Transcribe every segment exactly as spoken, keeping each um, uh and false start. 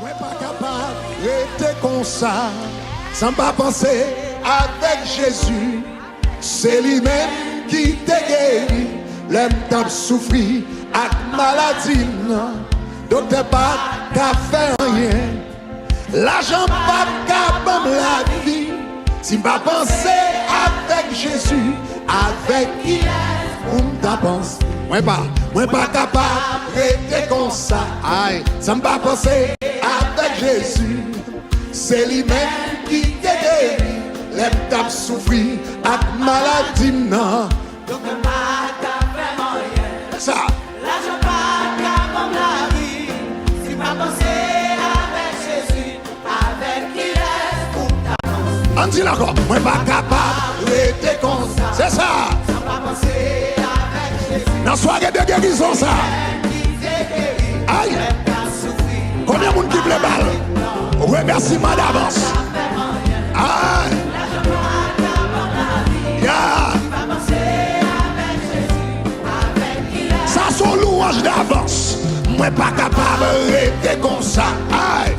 Mwen pa kapab rete konsa, san m pa panse avèk Jezi. Se li menm ki te geri lè m t ap soufri ak maladi m nan. Doktè pa t ka fè anyen. Lajan p ap ka ban m lavi si m pa panse avèk Jezi. Avèk kilès pou m ta panse? Mwen pa, mwen pa kapab rete konsa. Ay, san m pa panse avèk Jezi. Se li menm ki te geri lè m t ap soufri ak maladi m nan. Doktè pa ka fè m anyen. Sa. Lajan pa ka ban m lavi si m pa panse avèk Jezi. Avèk kilès pou m ta panse? Ann di l ankò. Mwen pa kapab rete konsa. Se sa. San pa panse avèk Jezi. Nan sware de gerizon sa. Ay! Konbyen moun ki vle ba l remèsiman davans? Ay! Ya! Sa se yon lwanj davans. Mwen pa kapab rete konsa. Ay!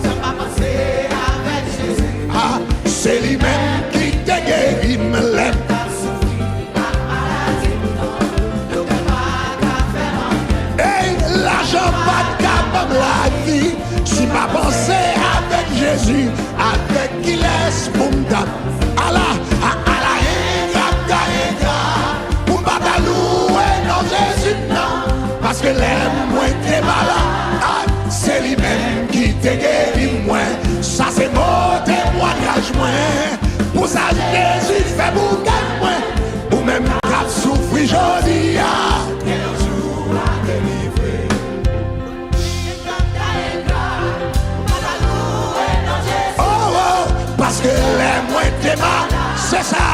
Ah, se li menm ki te geri m lè m Ey, lajan pa t ka ban m lavi si m pa panse avèk Jezi. Avèk kilès pou m ta? Ala, a, ala engra m ta engra pou m pa ta louwe non Jezi m nan. Paske lè mwen te malad, se li menm ki te geri mwen. Sa se mo temwayaj mwen. Pou sa Jezi fè pou kè mwen. Ou menm k ap soufri jodi a. Gen yon jou w a delivre. Oh, oh, paske lè mwen te mal, se sa.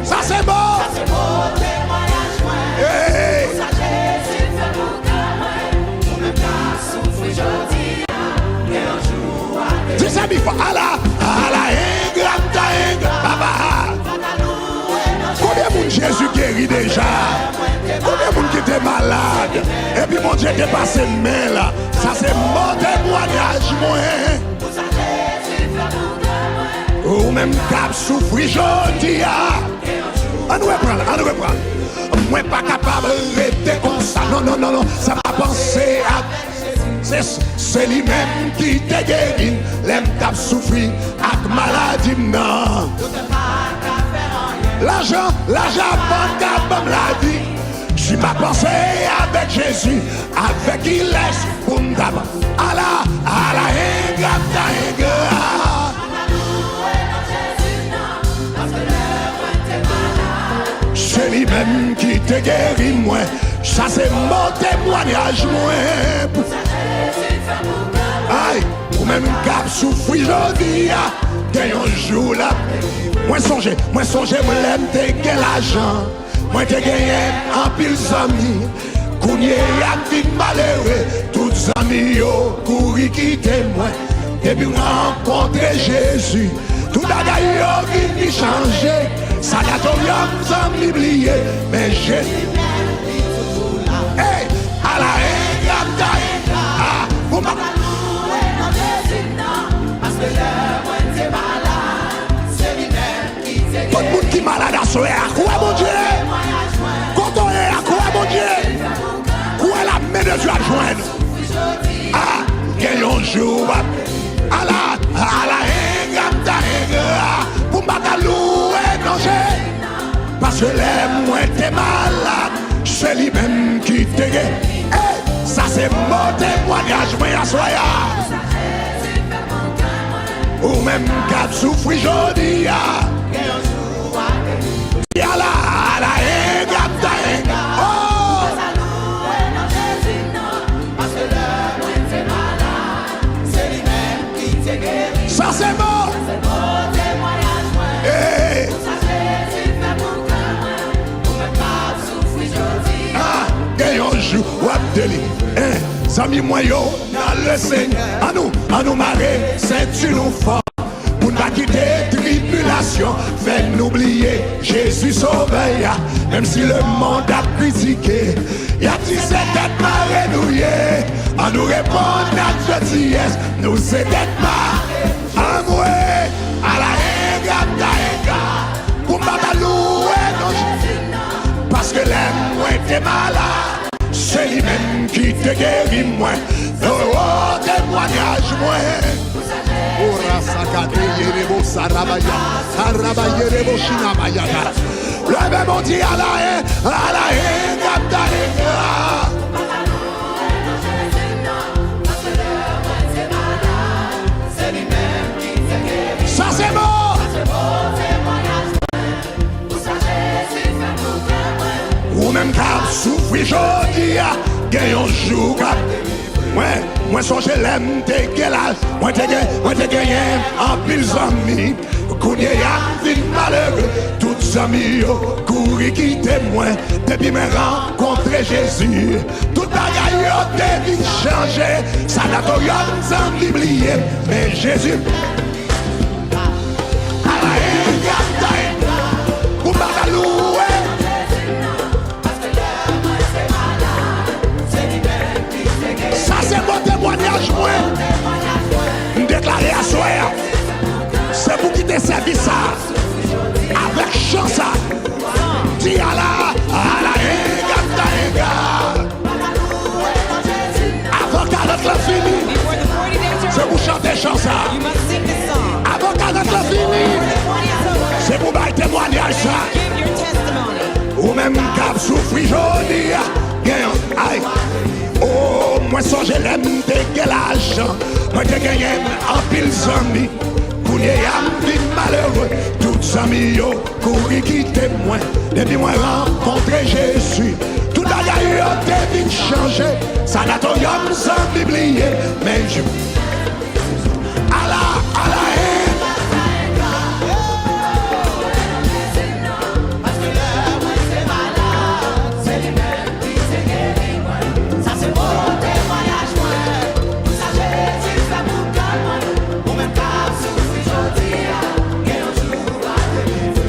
Sa se bon. Hey. Di sa pi fò, ala, ala engra m ta engra, papa. Konbyen moun Jezi geri deja? Konbyen moun ki te malad epi Bondye te pase men l? Sa se bon temwayaj mwen. Ou menm k ap soufri jodi a. Ann reprann, ann reprann. Mwen pa kapab rete konsa. Non, non, non, non. Sa pa panse ak Se, se li menm ki te geri m lè m t ap soufri ak maladi m nan. Lajan, lajan pa t ka ban m lavi. Si m pa panse avèk Jezi, avèk kilès pou m ta panse? Ala, ala engra m ta engra. Se li menm ki te geri mwen. Sa se mo temwayaj mwen. Ay, ou menm k ap soufri jodi a, gen yon jou l ap. Mwen sonje, mwen sonje mwen lè m te gen lajan. Mwen te genyen anpil zanmi. Kounye a m vin malere. Tout zanmi yo kouri kite mwen. Depi m rankontre Jezi, tout bagay yo vini chanje. Sanatoryòm zanmi bliye, men Jezi. Hey, ala engra m ta engra. Ah, pou m pa Tout moun ki malad aswè a, kwè Bondye. Kote w ye a, kwè Bondye. Kwè la men de Dye ap jwenn ou. Ah, gen yon jou w ap. Ala, ala engra m ta engra. Pou m pa ta louwe non Jezi. Paske lè mwen te malad, se li menm ki te gen. Ey, sa se mo temwayaj mwen aswè a. Ou menm k ap soufri jodi a. Di ala, ala engra m ta engra. Oh! Sa se bon. Hey. Ah, gen yon jou w ap delivre. Zanmi mwen yo, nan le Senyè. Annou, annou mare senti nou fò. Pou n pa kite tribi tribilasyon fè nou bliye Jezi Sovè a. Menm si lemonn ap kritike, y ap di se tèt mare nou ye. An nou reponn ak jantiyès, nou se tèt mare. Anmwe, ala engra m ta engra, pou m pa ta louwe non Jezi. Paske lè mwen te malad, se li menm ki te geri mwen. O, temwayaj mwen. Ora sakate yerebo sarabaya, saraba yerebo shinabayata. Leve men w di ala e, ala engra m ta engra. Sa se bon. Ou menm k ap soufri jodi a, gen yon jou k ap. Mwen, mwen sonje lè m te gen laj, mwen te gen, mwen te genyen anpil zanmi. Kounye a m vin malere, tout zanmi yo kouri kite mwen. Depi mwen rankontre Jezi, tout bagay yo te vin chanje. Sanatoryòm zanmi bliye, men Jezi. Ala engra m ta engra, pou m pa ta louwe. Sa se bon temwayaj mwen. M deklare aswè a, se pou kite sèvis sa avèk chan sa. Di ala, ala engra m ta engra. Avan karant lan fini, se pou chante chan sa. Avan karant lan fini, se pou bay temwayaj sa. Ou menm k ap soufri jodi a, gen yon ay. O, mwen sonje lè m te gen lajan, mwen te genyen anpil zanmi. Kounye a m vin malere, tout zanmi yo kouri kite mwen. Depi mwen rankontre Jezi, tout bagay yo te vin chanje. Sanatoryòm zanmi bliye, men jou. Ala, ala, e.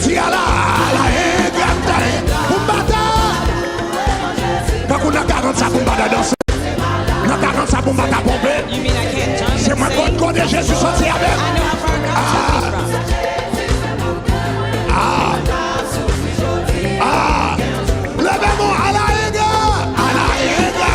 Di ala, ala, e, gata, e, pou m pa ta. Tankou nan karant sa pou m pa ta danse. Nan karant sa pou m pa ta ponpe. Se mwen kot kote Jezi soti avè m. Ah. Ah. Ah. Leve men w, ala engra, ala engra.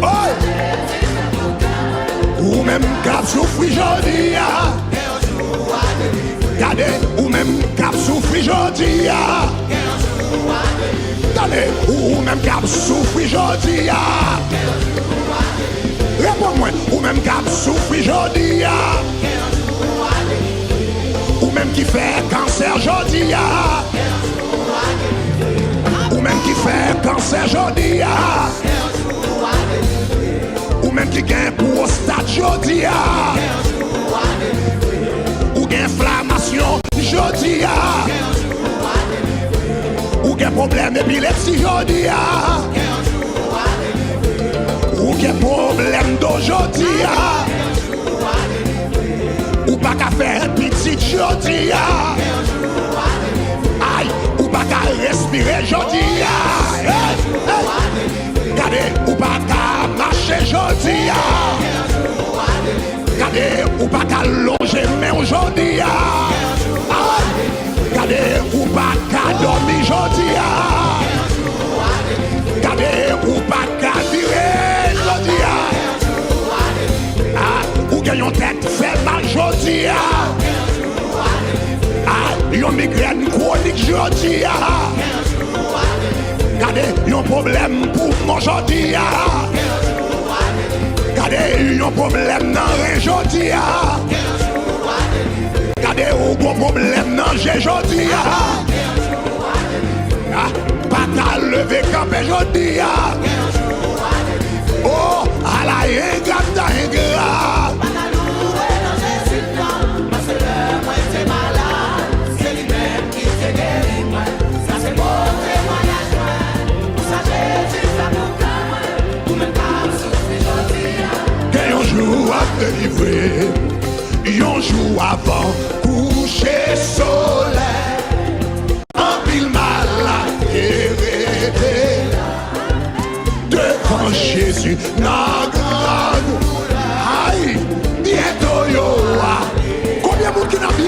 Oy! Ou menm k ap soufri jodi a. Gade, ou menm k ap soufri jodi a. Tande, ou, ou menm k ap soufri jodi a. Reponn mwen, ou menm k ap soufri jodi a. Ou menm ki fè kansè jodi a. Ou menm ki fè kansè jodi a. Ou menm ki gen pwostat jodi a. Ou gen enflamasyon jodi a. Ou gen pwoblèm epilepsi jodi a. Ou gen pwoblèm do jodi a. Ou pa ka fè pitit jodi a. Ay, ou pa ka respire jodi a. Hey, hey. Gade, ou pa ka mache jodi a. Gade, ou pa ka lonje men w jodi a. Ay. Gade, ou pa ka dòmi jodi a. Gade, ou pa ka vire jodi a. Ah, ou gen yon tèt fè mal jodi a. Ah, yon migrèn kwonik jodi a. Gade, yon pwoblèm poumon jodi a. Gade, yon pwoblèm nan ren jodi a. Gade, ou gon pwoblèm nan je jodi a. Ah, pa ka leve kanpe jodi a. Oh, ala engra m ta engra. Pa ka louwe non Jezi non, paske lè mwen te malad, se li menm ki te geri mwen. Sa se bon temwayaj mwen.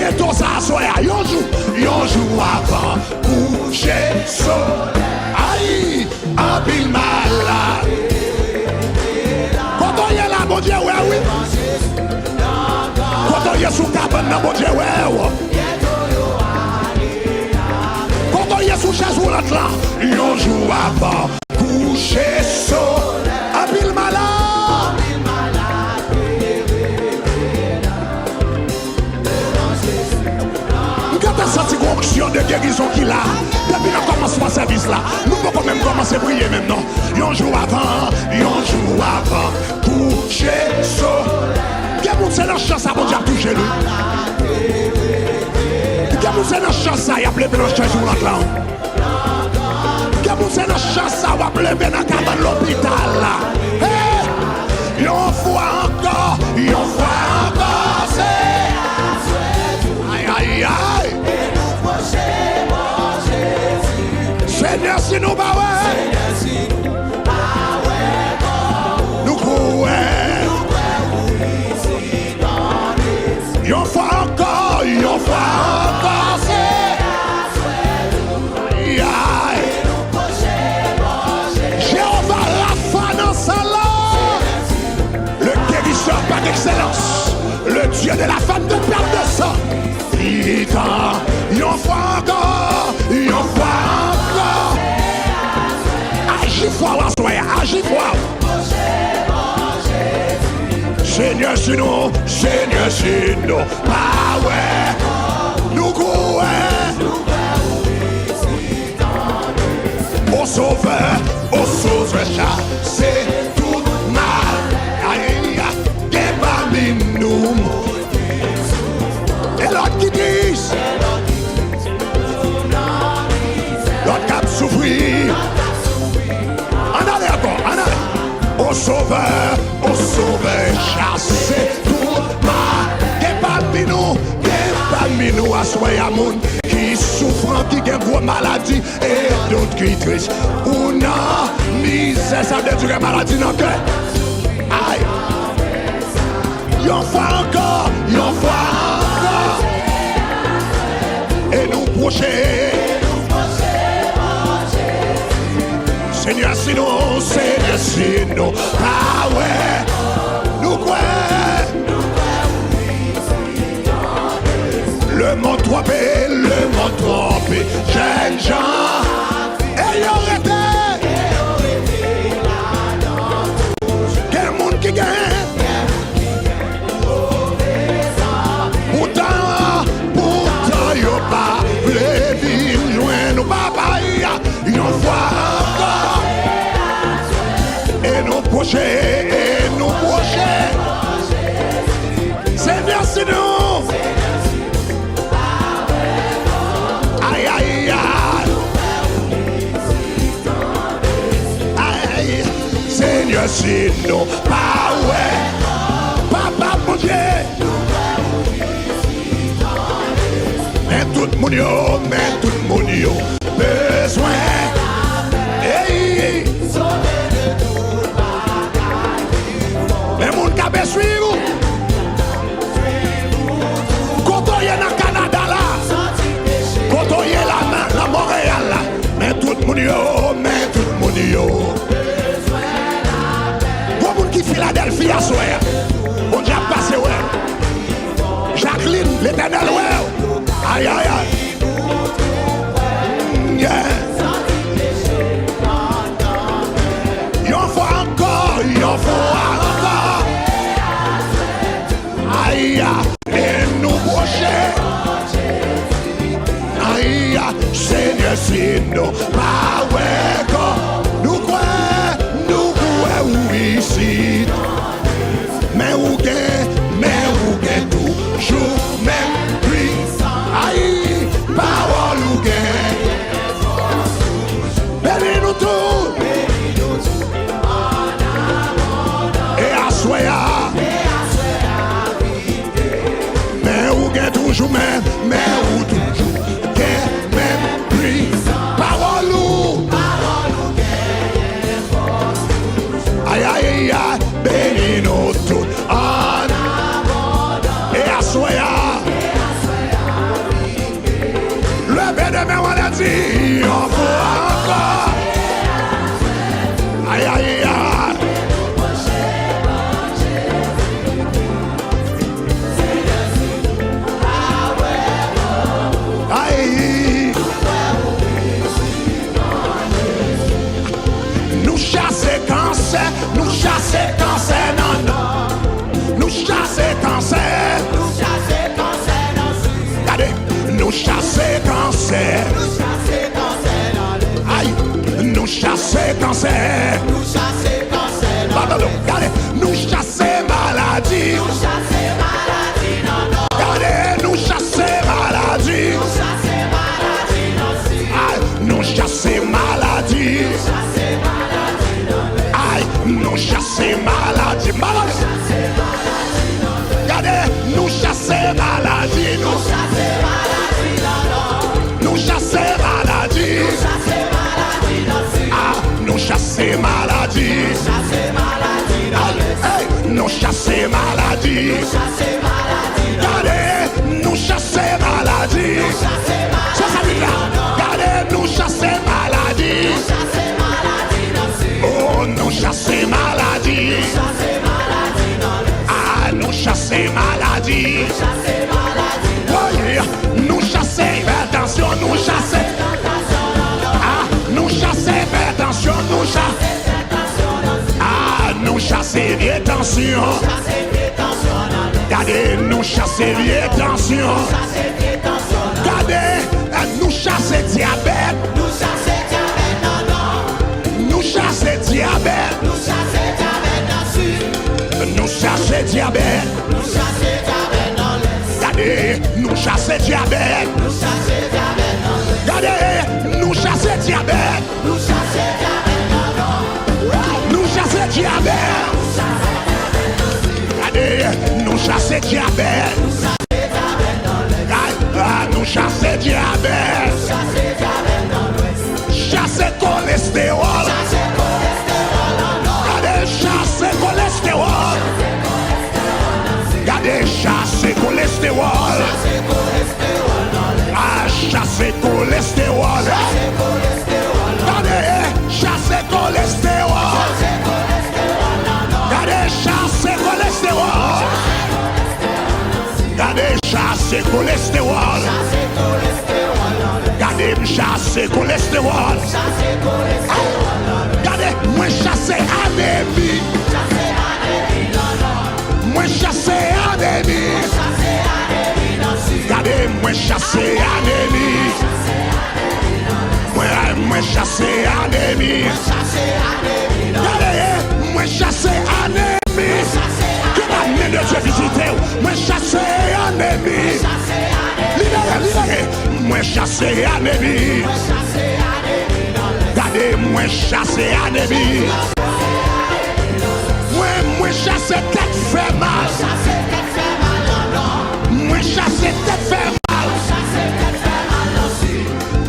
Eto sa aswè a, yon jou, yon jou avan kouche solèy. Ay, anpil malad. Kote w ye la, Bondye wè w, wi. Kote w ye sou kabann nan, Bondye wè w. Kote w ye sou chèz woulant lan, yon jou avan kouche solèy. Anpil malad. M gentan santi gon onksyon de gerizon ki la. Depi nan kòmansman sèvis la, nou poko menm kòmanse priye menm non. Yon jou avan, yon jou avan kouche solèy. Gen moun se nan chan sa Bondye ap touche nou. Gen moun se nan chan sa y ap leve nan chèz woulant lan. Gen moun se nan chan sa w ap leve nan kabann lopital la. Hey! Yon fwa ankò, yon fwa ankò, se ay, ay, ay. Senyè, si nou pa wè, nou kwè. Yon fwa ankò, yon fwa ankò, se ay, ay. Jewova Rafa nan sal la. Le guérisseur par excellence, le Dieu de la femme de perte de sang. Pitan, yon fwa ankò, yon fwa ankò. Aji fwa w aswè a, aji fwa w. Senyè, si nou, Senyè, si nou pa wè, nou kwè. O Sovè, o Sovè, chase tout mal. Ay, gen pami nou. E lòt ki tris. Lòt k ap soufri. Ann ale ankò, ann ale. O Sovè, o Sovè, chase tout mal. Gen pami nou, gen pami nou aswè a moun ki soufran, ki gen gwo maladi, e dòt ki tris. Ou nan mizè, sa vle di gen maladi nan kè. Ay! Yon fwa ankò, yon fwa ankò. E nou pwoche. Senyè, si nou, Senyè, si nou pa wè, nou kwè. Lemonn twonpe, lemonn twonpe jèn jan. E yo rete. Gen moun ki gen. Poutan, poutan yo pa vle vin jwenn ou, papa, yon fwa ankò. E nou pwoche, e nou pwoche. Senyè, si nou. Ay, ay, ay. Ay, Senyè, si nou pa wè, papa Bondye. Men tout moun yo, men tout moun yo bezwen. Ey! Men moun k ap eswiv ou. Kote w ye nan Kanada la? Kote w ye la nan, nan Monreyal la? Men tout moun yo, men tout moun yo. Gwo moun ki Filadèlfi aswè a. Bondye ap pase wè. Jacqueline, Letènèl wè w. Ay, ay, ay. Yeah. Yon fwa ankò, yon fwa ankò. Ay, e nou pwoche. Ay, Senyè, si nou pa wè kò, nou kwè, nou kwè ou isit. Men ou gen, men ou gen toujou menm pwisans. Ay, pawòl ou gen. Beni nou tou. E aswè a. Men ou gen toujou men, men ou toujou gen menm pwisans. Pawòl ou. Leve men w anlè, di yon fwa ankò. Ay, ay, ay. Ay. Nou chase kansè, nou chase kansè nan non. Nou chase kansè. Nou chase kansè nan non. Gade, nou chase kansè. Nou chase kansè nan lè. Ay, nou chase kansè. Nou chase kansè nan lè. Gade, nou chase maladi. Nou chase maladi nan non. Gade, nou chase maladi. Nou chase maladi nan sid. Ay, nou chase maladi. Nou chase maladi nan lwès. Ay, nou chase maladi. Maladi. Nou chase maladi nan lwès. Gade, nou chase maladi. Nou chase maladi nan nò. Nou chase maladi. Nou chase maladi nan sid. Ah, nou chase maladi. Nou chase maladi nan lwès. Hey, nou chase maladi. Nou chase maladi nan nò. Gade, nou chase maladi. Nou chase maladi. Se sa li la. Gade, nou chase maladi. Nou chase maladi nan sid. Oh, nou chase maladi. Nou chase maladi nan lwès. Ah, nou chase maladi. Nou chase maladi nan lwès. Oh, yeah. Nou chase ipètansyon, nou chase. Ah, nou chase ipètansyon, nou chase. Ah, nou chase vye tansyon. Gade, nou chase vye tansyon. Gade, nou chase dyabèt. Nou chase dyabèt nan nò. Nou chase dyabèt. Nou chase dyabèt nan sid. Nou chase dyabèt. Nou chase dyabèt nan lwès. Gade, nou chase dyabèt. Nou chase dyabèt nan lwès. Gade, nou chase dyabèt. Nou chase dyabèt nan nò. Nou chase dyabèt. Gade, nou chase dyabèt. Gade, ah, nou chase dyabèt. Chase kolestewòl. Gade, chase kolestewòl. Gade, chase kolestewòl. Ah, chase kolestewòl. Gade, chase kolestewòl. Gade, chase kolestewòl. Gade, chase kolestewòl. Gade, m chase kolestewòl. Gade, mwen chase anemi. Mwen chase anemi. Gade, mwen chase anemi. Mwen, mwen chase anemi. Gade, mwen chase anemi. Ke la men de Dye vizite w. Mwen chase anemi. Libere, libere. Mwen chase anemi. Gade, mwen chase anemi. Mwen, mwen chase tèt fè mal. Mwen chase tèt fè mal.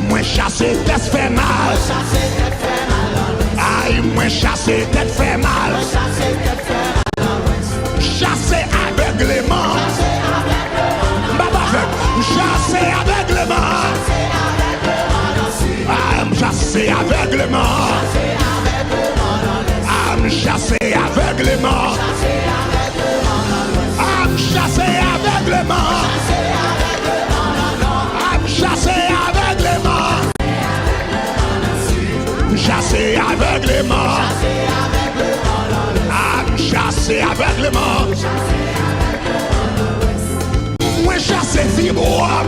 Mwen chase tèt fè mal. Ay, mwen chase tèt fè mal. Chase avègleman. M pa avèg. M chase avègleman. Ah, m chase avègleman. Ah, m chase avègleman. Ah, m chase avègleman. Ah, m chase avègleman. M chase avègleman. Ah, m chase avègleman. Mwen chase fibwòm.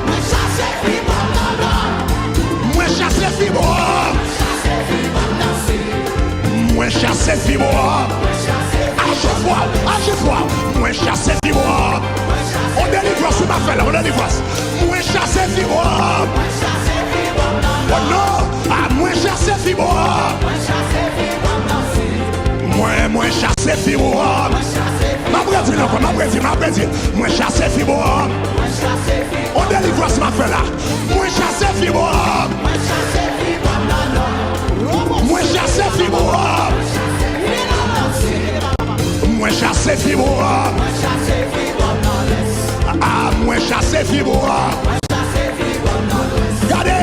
Mwen chase fibwòm. Mwen chase fibwòm. Aje fwa, aje fwa. Mwen chase fibwòm. On delivrans wi m ap fè la, on delivrans. Mwen chase fibwòm. Oh non, ah, mwen chase fibwòm. Mwen, mwen chase fibwòm. M ap redi l ankò, m ap redi l, m ap redi l. Mwen chase fibwòm. On delivrans m ap fè la. Mwen chase fibwòm. Mwen chase fibwòm. Mwen chase fibwòm. Ah, mwen chase fibwòm. Gade,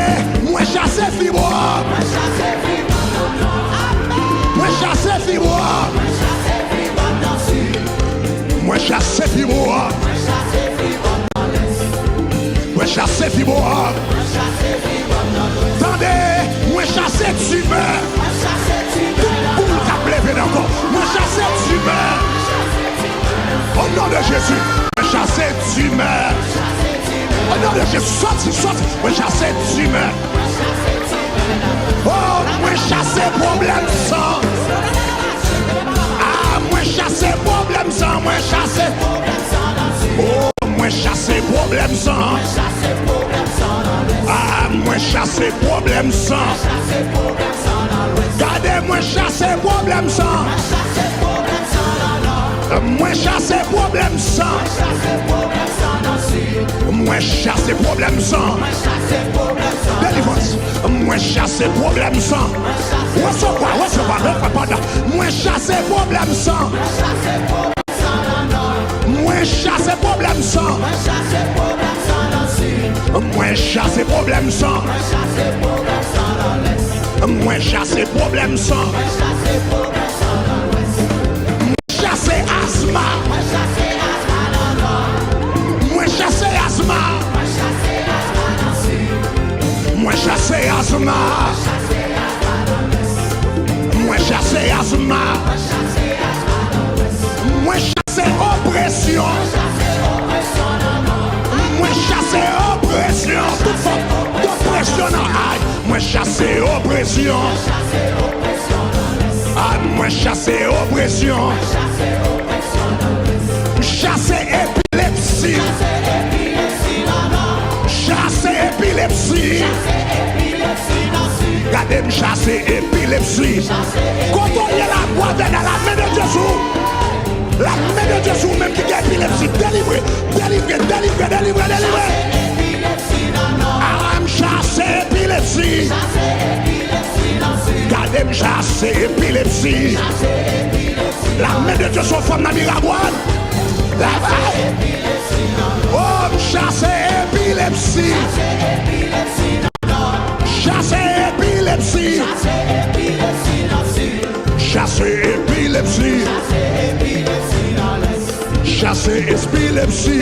Fibwòm. Tande, mwen chase timè. Tout boul k ap leve nan kò. Mwen chase timè. O non de Jezi, mwen chase timè. O non de Jezi, sòti, sòti. Mwen chase timè. Oh, mwen chase pwoblèm san. Ah, mwen chase pwoblèm san, mwen chase. Oh, mwen chase pwoblèm san. Ah, mwen chase pwoblèm san. Gade, mwen chase pwoblèm san. Mwen chase pwoblèm san. Mwen chase pwoblèm san. Delivrans. Mwen chase pwoblèm san. Resevwa, resevwa, resevwa. Mwen chase pwoblèm san. Mwen chase pwoblèm san. Mwen chase pwoblèm san. Mwen chase pwoblèm san. Mwen chase asma. Mwen chase asma. Mwen chase asma. Mwen chase asma. Mwen chase opresyon. Mwen chase opresyon. Tout fòm dopresyon nan ay. Mwen chase opresyon. Ay, mwen chase opresyon. M chase epilepsi. Chase epilepsi. Gade m chase epilepsi. Kote w ye la, bwavè nan la men de Jezi. La men de Jezi, ou menm ki gen epilepsi, delivre, delivre, delivre, delivre, delivre. Ah, m chase epilepsi. Gade m chase epilepsi. La men de Jezi sou fanm nan Miragwàn. La, oh, m chase epilepsi. Chase epilepsi. Chase epilepsi. Chase epilepsi.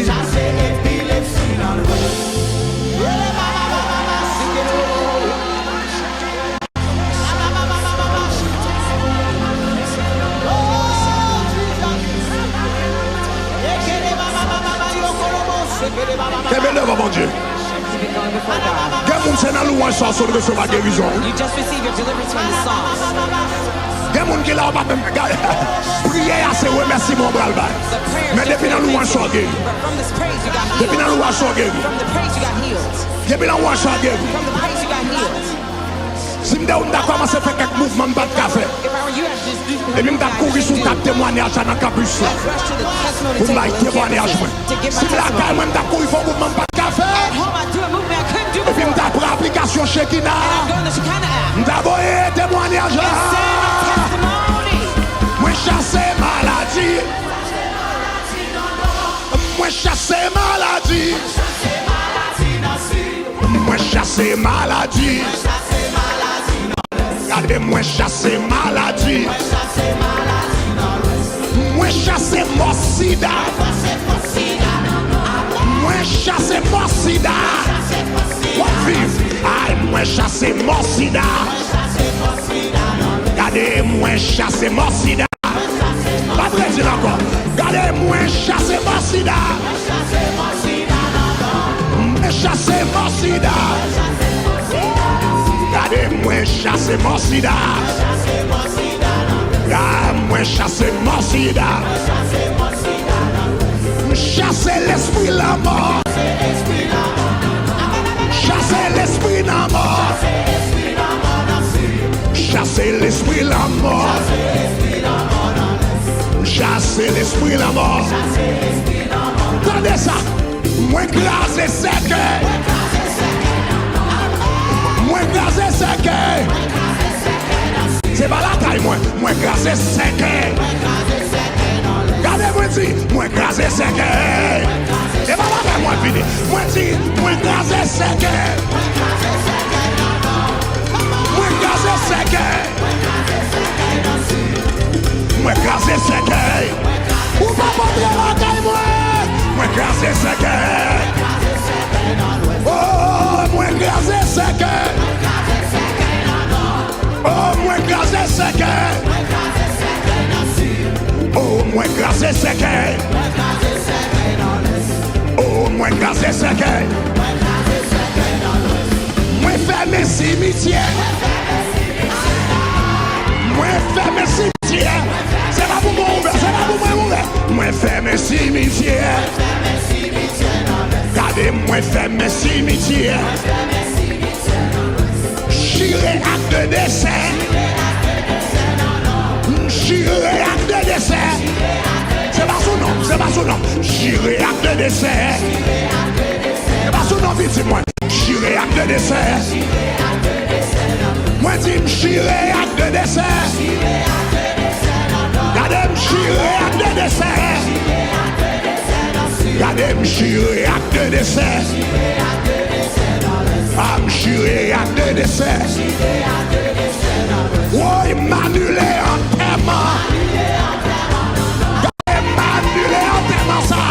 Kenbe devan Bondye. Gen moun se nan louwanj sa w sot resevwa gerizon. You just receive your deliverance from the Psalms. Gen moun ki la w pa menm gade. Priyè a se remèsiman w pral bay. Men depi nan louwanj sa w geri. Depi nan louwanj sa w geri. Depi nan louwanj sa w geri. Si m te ou, m ta kòmanse fè kèk mouvman m pa t ka fè. Epi m t ap kouri sou tab temwanyaj la nan kanpis la. Pou m bay temwanyaj mwen. Si m lakay mwen, m t ap kouri fè yon mouvman m pa t ka fè. Epi m t ap pran aplikasyon Shekinah. M t ap voye temwanyaj la. Mwen chase maladi. Mwen chase maladi. Mwen chase maladi. Gade, mwen chase maladi. Mwen chase mò sida. Mwen chase mò sida. W ap viv. Ay, mwen chase mò sida. Gade, mwen chase mò sida. Pa t redi l ankò. Gade, mwen chase mò sida. Mwen chase mò sida. Gade, mwen chase mò sida. Gade, mwen chase mò sida. M chase lespri lanmò. Chase lespri lanmò. Chase lespri lanmò. Chase lespri lanmò. Tande sa. Mwen kraze sèkèy. Mwen kraze sèkèy. Se pa lakay mwen. Mwen kraze sèkèy. Gade mwen di, mwen kraze sèkèy. E pa bagay mwen vini. Mwen di, mwen kraze sèkèy. Mwen kraze sèkèy. Mwen kraze sèkèy. Ou p ap antre lakay mwen. Mwen kraze sèkèy. Oh, sèkèy. O, mwen kraze sèkèy. Mwen fèmen simityè. Mwen fèmen simityè. Se pa pou mwen ouvè, se pa pou mwen ouvè. Mwen fèmen simityè. Gade, mwen fèmen simityè. Chire ak de desè. M chire ak de desè. Se pa sou non, se pa sou non. Chire ak de desè. Se pa sou non pitit mwen. Chire ak de desè. Mwen di m chire ak de desè. Gade m chire ak de desè. Gade m chire ak de desè. A m chire ak de desè. Woy, m anile antèman. Gade m anile antèman sa.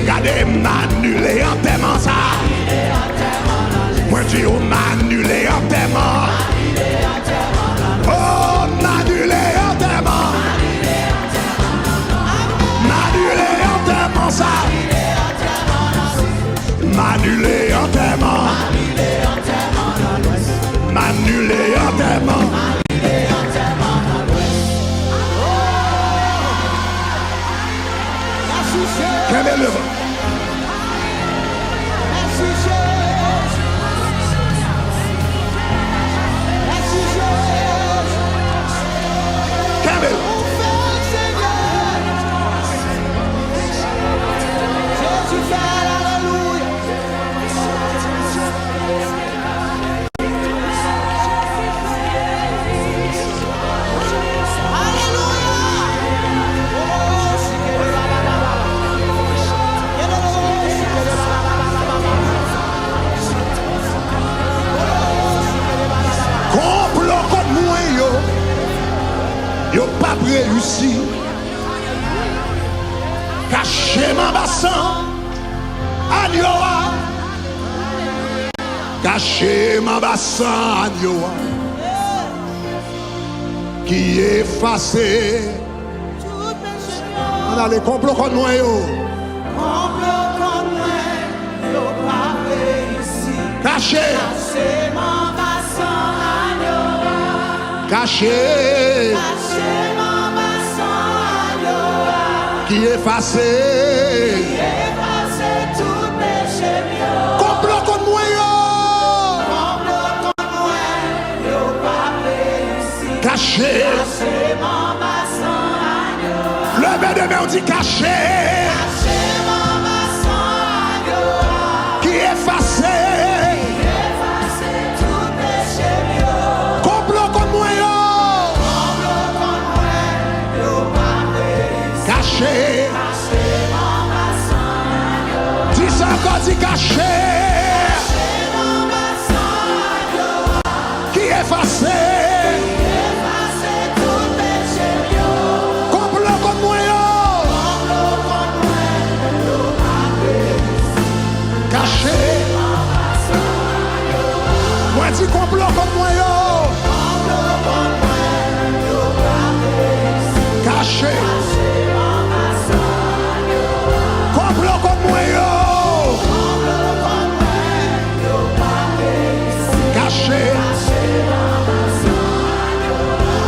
Gade m anile antèman sa. Mwen di w m anile antèman. O, m anile antèman. M anile antèman sa. M anile antèman. M anile antèman. Kenbe l devan. Kenbe l. Konplo kont mwen yo, yo p ap reyisi. Kache m anba san anyo a. Kache m anba san anyo a ki efase. Ann ale, konplo kont mwen yo. Konplo kont mwen yo p ap reyisi. Kache. Kache m anba san anyo a. Kache. Kache m anba san anyo a. Ki efase. Ki efase tout peche m yo. Konplo kont mwen yo. Konplo kont mwen yo p ap reyisi. Kache. Kache m anba san anyo a. Leve de men w, di kache. Kache m anba san anyo a. Ki efase. Ki efase tout peche m yo. Konplo kont mwen yo. Konplo kont mwen yo p ap reyisi. Kache. Kache m anba san anyo a. Di sa ankò, di kache. Kache m anba san anyo a. Ki efase. Ki efase tout peche m yo. Konplo kont mwen yo. Konplo kont mwen yo p ap reyisi. Kache. Mwen di konplo kont mwen yo. Kache. Konplo kont mwen yo. Kache.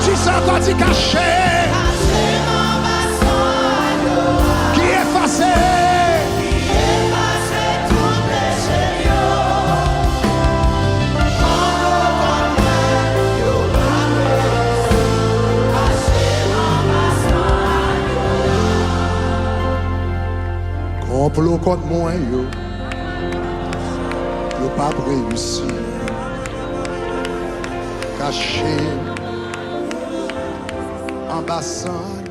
Di sa ankò, di kache. Ki efase. Konplo kont mwen yo, yo p ap reyisi. Kache anba san.